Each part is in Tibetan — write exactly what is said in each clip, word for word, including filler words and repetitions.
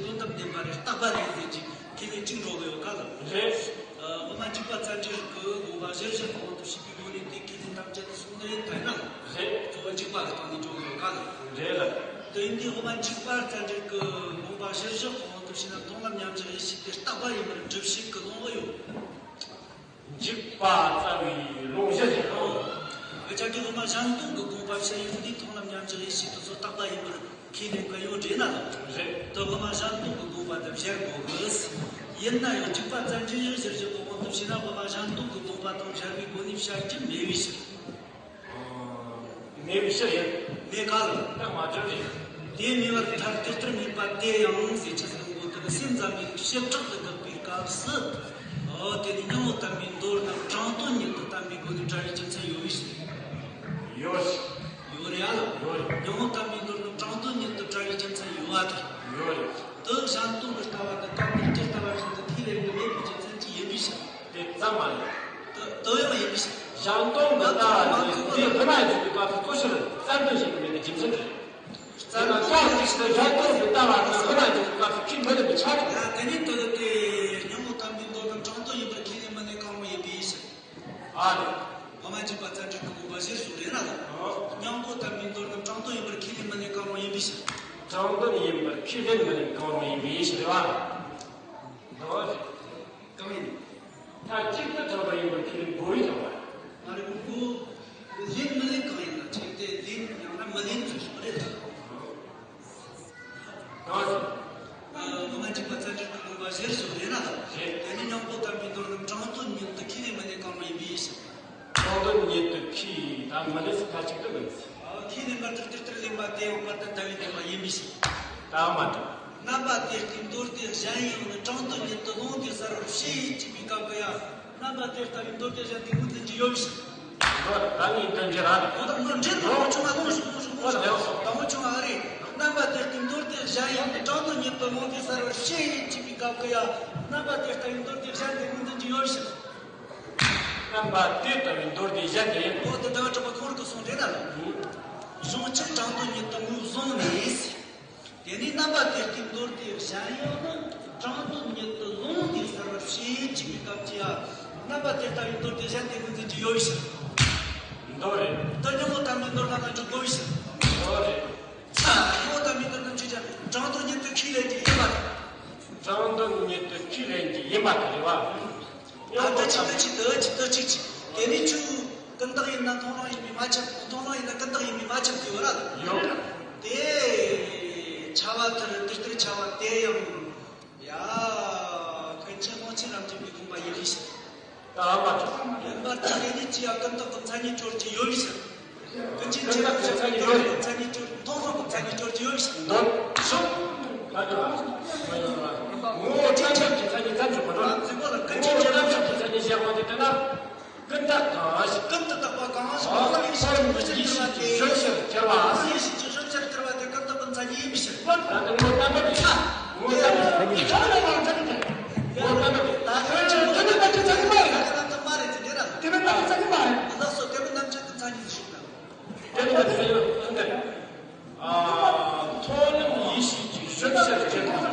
དོན་དམ་བདེན་པ་རེད། རྟག་པ་རེད་ཟེར་གྱི་ཁས་ལེན་གཅིག་འགྲོ་གི་ཡོད་ག་ལ། རེད། ཨ། དབུ་མ་འཇུག་པ་རྩ་འགྲེལ་གྱི་དགོངས་པ་གཞིར་བཞག་གི་དབང་དུ་བྱས་པའི་སྒོ་ནས་དེ་ཁས་ལེན་ཐམས་ཅད་དུ་གསུངས་ནི་ཡིན་ད་ན། རེད། གཙོ་བོ་འཇུག་པ་གི་སྟེང་ནས་འགྲོ་གི་ཡོད་ག་ལ། རེད་ལ། དེ་ཡིན་དུས་དབུ་མ་འཇུག་པ་རྩ་འགྲེལ་གྱི་དགོངས་པ་གཞིར་བཞག་གི་དབང་དུ་བྱས་ན་མཐོང་ལམ་མཉམ་གཞག་ཡེ་ཤེས་དེ་རྟག་པ་ཡིན་པར་སྒྲུབ་བྱེད་ཀྱི་ལུང་བ་ཡོད། འཇུག་པ་རྩ་བའི་ལུང་གཞི་ཞིག་དང་། འུ་ཅག་གི་དབུ་མ་གཞན་སྟོང་གི་དགོངས་པ་བཤད་ཡོང་དུས་མཐོང་ལམ་མཉམ་གཞག་ཡེ་ཤེས་དེ་ཚོ་རྟག་པ་ཡིན་པར་ཁས་ལེན་གི་ཡོད་རེད་ན། རེད། དེ་དབུ་མ་གཞན་སྟོང་གི་དགོངས་པ་དང་སྦྱར་དགོས་གི། ཡིན་ན་ཡང་འཇུག་པ་རྩ་འགྲེལ་གཞིར་བཞག་གི་དབང་དུ་བྱས་ན་དབུ་མ་གཞན་སྟོང་གི་དགོངས་པ་དང་སྦྱར་བའི་སྒོ་ནས་བཤད་རྒྱུ་མེད་པའི་ཕྱིར། མེད་པའི་ཕྱིར་ཡིན། མེད་ག་ལ། ད་མ་བརྗོད་རེད། དེ་མེད་པར་ཐལ། དེ་ལྟར་མེད་པ་དེ་ཡང་ཟེར་ཆེད་དུ་མགོ་ཐོག་སེམས་ཙམ་པའི་བྱེ་བྲག་ཏུ་དགག་པའི་སྐབས་སུ། འོ་དེ་ནི་སྙིང་པོ་དམ་པའི་མདོ་རྣམས་དྲང་དོན་ཉིད་དུ་བསྟན་པའི་སྒོ་ནས་བྲལ་བའི་རྒྱུ་མཚན་ཡོད་པའི་ཕྱིར། ཡོད། ཡོད་རེད་ཨ་ལ། ཡོད་རེད། སྙིང་པོ་དམ་པའི་མདོ་རྣམས་དྲང་དོན་ཉིད་དུ་བྲལ་བའི་རྒྱུ་མཚན་ཡོད་པ་དང་། ཡོད་རེད། དེ་གཞན་སྟོང་གི་ལྟ་བ་དང་སྐབས་འདིར་ཇི་ལྟ་བ་བཞིན་དུ་ཁས་ལེན་དུ་མེད་པའི་རྒྱུ་མཚན་གྱིས་ཡིན་པའི་ཕྱིར། དེ་ཙམ་མ་རེད། དེ་དེ་ཡང་ཡིན་པའི་ཕྱིར། གཞན་སྟོང་གི་ལྟ་བ་ནི་དེའི་སྒོ་ནས་འཇུག་པའི་སྐབས་སུ་གཙོ་ཆེར་རྩལ་འདོན་བྱེད་ཀྱི་མེད་པའི་རྒྱུ་མཚན་རེད། རྩལ་འདོན་ཅིག་སུ་གཞན་སྟོང་གི་ལྟ་བ་དེའི་སྒོ་ནས་འཇུག་པའི་སྐབས་སུ་ཁས་མི་ལེན་པའི་ཆ་རེད། ཡ་དེ་ནི་དེ་ལ་དེ་སྙིང་པོ་དམ་པའི་མདོ་རྣམས་དྲང་དོན་ཡིན་པར་ཁས་ལེན་མི་ལེན་གང་རུང་ཡིན་པའི་ཕྱིར། ཨ་རེད། དབུ་མ་འཇུག་པ་རྩ་འགྲེལ་གྱི་དགོངས་པ་གཞིར་བཞག་རེད་ན་ལ། ཨོ། སྙིང་པོ་དམ་པའི་མདོ་རྣམས་དྲང་དོན་ཡིན་པར་ཁས་ལེན་མི་ལེན་གང་རུང་ཡིན་པའི་ཕྱིར། དྲང་དོན་ཡིན་པར་ཁས་ལེན་མི་ལེན་གང་རུང་ཡིན་པའི་ཕྱིར་རེད་བ། འདོད། གང་ཡིན། མཐའ་གཅིག་ཏུ་དྲང་དོན་ཡིན་པར་ཁས་ལེན་དགོས་ཀྱང་བ། ང་རེ་གོ་གོ། ལེན་མི་ལེན་གང་ཡིན་ན་ཁྱེད་དེ་ལེན་ཡང་ན་མི་ལེན་ཚུལ་ཞིག་རེད་ལ། གང་ཞིག་ཨ། དབུ་མ་འཇུག་པ་རྩ་འགྲེལ་གྱི་དགོངས་པ་གཞིར་བཞག་རེད་ན་ལ། རེད། དེ་ནི་སྙིང་པོ་དམ་པའི་མདོ་རྣམས་དྲང་དོན་ཉིད་དུ་ཁས་ལེན་མི་ལེན་གང་རུང་ཡིན་པའི་ཕྱིར། དྲང་དོན་ཉིད་དུ་ཁས་དང་མི་ལེན་ཚུལ་མཐའ་གཅིག་ཏུ་མིན། ཨ། ཁས་ལེན་པར་ཐལ། དེ་ལྟར་ལེན་པ་དེ་ཡང་བར་དུ་ཐལ་བའི་བདེན་པ་ཡིན་པའི་ཕྱིར། ད་མ་འགྲིག་རྣམ་པ་དེ་ལྟའི་མདོ་སྡེ་གཞན་ཡང་ནི་དྲང་དོན་ཉིད་དུ་ལུང་དེ་གསལ་བར་བྱེད་ཅེས་པའི་སྐབས་ཀྱི་ཡང་རྣམ་པ་དེ་ལྟ་བུའི་མདོ་སྡེ་གཞན་དེ་ངོས་འཛིན་གྱི་ཡོད་པའི་ཕྱིར། མདོ་ད་ངས་འདོན་རྒྱུ་ར། འོ་ད་ངོས་འཛིན་དང་ངོ་ཆུང་བ་ལོངས་ཤོག་ལོངས་ཤོག་ལོངས་ཤོག་ལོངས་ཤོག་དང་ངོ་ཆུང་བ་ཨ་རེད། རྣམ་པ་དེ་ལྟའི་མདོ་སྡེ་གཞན་ཡང་ནི་དྲང་དོན་ཉིད་དུ་ལུང་དེ་གསལ་བར་བྱེད་ཅེས་པའི་སྐབས་ཀྱི་ཡང་རྣམ་པ་དེ་ལྟ་བུའི་མདོ་སྡེ་གཞན་དེ་ངོས་འཛིན་གྱི་ཡོད་པའི་ཕྱིར། རྣམ་པ་དེ་ལྟ་བུའི་མདོ་སྡེ་གཞན་དེ། འོ་དེ་ལྟ་བུ་གྲགས་པ་ཁོང་རང་གིས་གསུངས་རེད་ན་ལ། གཞུང་ཆེན་དྲང་དོན་ཉིད་དུ་ངོས་བཟུང་ནས། དེ་ནས་རྣམ་པ་དེ་ལྟའི་མདོ་སྡེ་གཞན་ཡང་ནི་དྲང་དོན་ཉིད་དུ་ལུང་དེ་གསལ་བར་བྱེད་ཅེས་པའི་སྐབས་ཀྱི་ཡང་རྣམ་པ་དེ་ལྟ་བུའི་མདོ་སྡེ་གཞན་དེ་ངོས་འཛིན་གྱི་ཡོད་པའི་ཕྱིར། མདོ་རེད། དེ་སྙིང་པོ་དམ་པའི་མདོ་རྣམས་ལ་འཇུག་དགོས་པའི་ཕྱིར། མདོ་རེད། སྙིང་པོ་དམ་པའི་མདོ་རྣམས་ཆོས་ཅན། དྲང་དོན་ཉིད་དུ་ཁས་ལེན་གྱི་ཡིན་པ་དང་། དྲང་དོན་ཉིད་དུ་ཁས་ལེན་གྱི་ཡིན་པ་དང་རེད་བ། ད་ལྟ་ཅི་ལྟ་ཅི་ལྟ་ཅི་ལྟ་ཅིག་ཅིག་དེ་ནས་ཆུ་ཀུན་བརྟགས་ཡིན་ན་མཐོང་སྣང་ཡིན་པས་མ་ཁྱབ། མཐོང་སྣང་ཡིན་ན་ཀུན་བརྟགས་ཡིན་པས་མ་ཁྱབ་ཀྱི་ཡོད་ར། ཡོད། དེ་ཆ་བ་དེར་དེ་ལྟར་ཆ་བ་དེ་ཡང་། ཡ། ཀུན་མཁྱེན་དབང་ཆེན་རབ་འབྱམས་པའི་དགོངས་པ་ཡིན་པའི་ཕྱིར། ད་མ་ཐུབ། ཡིན་པར་ཐལ། དེ་ནས་ཅི་ཡང་ཀུན་བརྟགས་ཀྱི་མཚན་ཉིད་གྱུར་གྱི་ཡོད་པའི་ཕྱིར། ཀུན་མཁྱེན་ཆེན་པོ་ཀུན་བརྟགས་ཀྱི་མཚན་ཉིད་གྱུར། མཐོང་སྣང་གི་མཚན་ཉིད་གྱུར་གྱི་ཡོད་པའི་ཕྱིར། འདོད་ཆོག་ད་ཅི་ལ། ངོ་བོ་ཀུན་ཁྱབ་ཀྱི་མཚན་ཉིད་ཙམ་ཞིག་མ་གཏོགས། ངོ་བོ་ཀུན་ཁྱབ་ཀྱི་མཚན་ཉིད་ཞེས་པ་དེ་ལྟར་ན། ཀུན་བརྟགས་གང་ཞིག་ཀུན་ཏུ་བརྟགས་པ་གང་ཞིག་ཨ། ཀུན་བརྟགས་ཡེ་ཤེས་ཀྱི་གཞོན་ཕྱིར་གྱུར་པ། ཀུན་བརྟགས་ཡེ་ཤེས་ཀྱི་གཞོན་ཕྱིར་གྱུར་པ་དེ་ཀུན་བརྟགས་ཀྱི་མཚན་ཉིད་ཡིན་པའི་ཕྱིར། ད་དེ་ངོ་བོ་རྣམ་པ་དེ། ངོ་བོ་རྣམ་པ་དེ། ངོ་བོ་རྣམ་པ་དེ། ད་ཀུན་མཁྱེན་དེ་ནི་རྣམ་དག་མ་རེད་ཟེར་ནས་ར། དེ་ནི་རྣམ་དག་མ་རེད། ལགས་སོ། དེ་ནི་རྣམ་དག་གི་མཚན་ཉིད་ཞིག་ན། དེ་ནི་རྣམ་དག་ཨ། མཐོང་ལམ་ཡེ་ཤེས་ཀྱི་གཞོན་ཕྱིར་གྱུར་པ།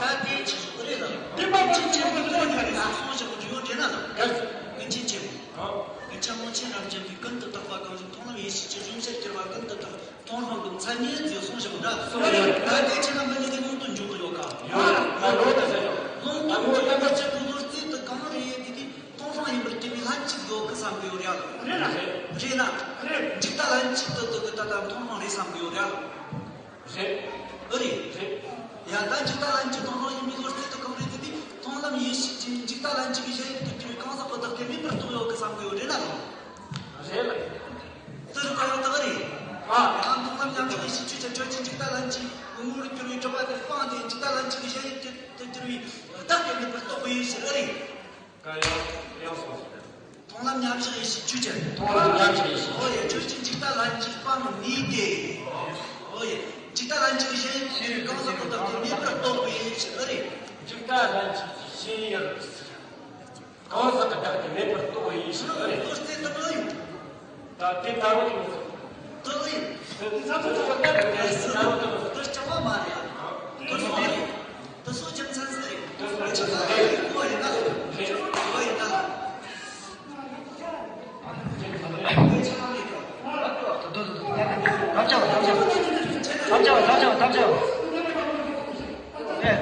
ད་དེ་ཅི་ཞིག་རེད་ལ། དེ་མ་ཅི་ཅི་མི་ལོ་ཡ་རེད། ལགས་སོ་ཞེས་པ་ཡོད་དྲན་ན་ལ། གལ་སྲིད། ཀུན་མཁྱེན་ཆེན་པོ། ཨ། ཀུན་མཁྱེན་དབང་ཆེན་རབ་འབྱམས་པའི་ཀུན་ཏུ་བརྟགས་པ་གང་ཞིག་མཐོང་ལམ་ཡེ་ཤེས་ཀྱི་གཞོན་ཕྱིར་གྱུར་པ་ཀུན་ཏུ་བརྟགས། མཐོང་སྣང་གི་མཚན་ཉིད་ཅེས་གསུངས་བཞག་འདྲ། ད་དེ་ཕྱིར་ན་མི་གཉིས་ཀྱི་ལུང་དུ་འཇུག་གི་ཡོད་ག་ཡོད་ར། ད་ལོ་ད་ཟེར་ཡོད། ལུང་དུ་འཇུག་པའི་ཕྱིར་དུ་མདོ་སྡེ་དེ་གང་རེད་དེ་དེ་མཐོང་སྣང་ཡིན་པར་གྱུར་པའི་ལྷན་ཅིག་ཡོད་གི་བསམ་གི་ཡོད་རེད་ཨ། རེད་ན་རེད། རེད་ན། རེད། འཇིག་ལྟ་ལྷན་ཅིག་ཏུ་དེ་གི་ད་ལྟ་མཐོང་སྣང་རེད་བསམ་གི་ཡོད་རེད་ཨ། རེད། ཨེ་རེད། རེད། ཡ་ད་འཇིག་ལྟ་ལྷན་ཅིག་མཐོང་སྣང་ཡིན་པའི་ལོ་རྩལ་དུ་གང་རེད་དེ་དེ་མཐོང་ལམ་ཡེ་ཤེས་ཀྱི་འཇིག་ལྟ་ལྷན་ཅིག་གི་གཞལ་ཡས་དུ་གྱུར་པའི་གང་ཟག་པོ་དག་གིས་མེད་པར་རྟོགས་ཡོད་གི་བསམ་གི་ཡོད་རེད་ན། རེད་ལ། དེ་རིགས་པ་ཡང་དག་རེད། ཨ། ཡང་མཐོང་ལམ་མཉམ་གཞག་ཡེ་ཤེས་ཆོས་ཅན། ཆོས་ཅན་འཇིག་ལྟ་ལྷན་ཅིག་གི་ངོ་བོར་གྱུར་པའི་གྲུབ་པ་དེ་སྤངས་ཏེ་འཇིག་ལྟ་ལྷན་ཅིག་གི་གཞལ་ཡས་དུ་གྱུར་པའི་བདག་གིས་མེད་པར་རྟོགས་པའི་ཕྱིར་ཨེ་རེད། ཀ་ཡང་ཡང་སོང་ཟེར། མཐོང་ལམ་མཉམ་གཞག་ཡེ་ཤེས་ཆོས་ཅན། མཐོང་ལམ་མཉམ་གཞག་ཡེ་ཤེས། འོ་ཡ། ཆོས་ཅན་འཇིག་ལྟ་ལྷན་ཅིག་སྤངས་ནས་ཏེ། འོ་ཡ། འཇིག་ལྟ་ལྷན་ཅིག་གི་གཞལ་ཡས་དེ་གང་ཟག་པོ་དག་གིས་མེད་པར་རྟོགས་པའི་ཕྱིར་ཨེ་རེད། འཇིག་ལྟ་ལྷན་ཅིག་གི་གཞལ་ཡས་གང་ཟག་གི་བདག་གིས་མེད་པར་རྟོགས་པའི་ཕྱིར་ཨེ་རེད། ལོ་རྩལ་དུ་མ་ཡོང་། ད་དེ་ད་རུང་ཡིན། དེ་ཡིན། དེ་དེ་ཚ་ཚ་ཚ་ཚ་ད་དེ་ད་རུང་དེ་དེ་སྐྱོ་བ་མ་རེད་ཨ། དེ་སོང་རེད། དམ་བཅའ་བ་དམ་བཅའ་བ་དམ་བཅའ་བ་དམ་བཅའ་བ་དམ་བཅའ་བ། ཨེ།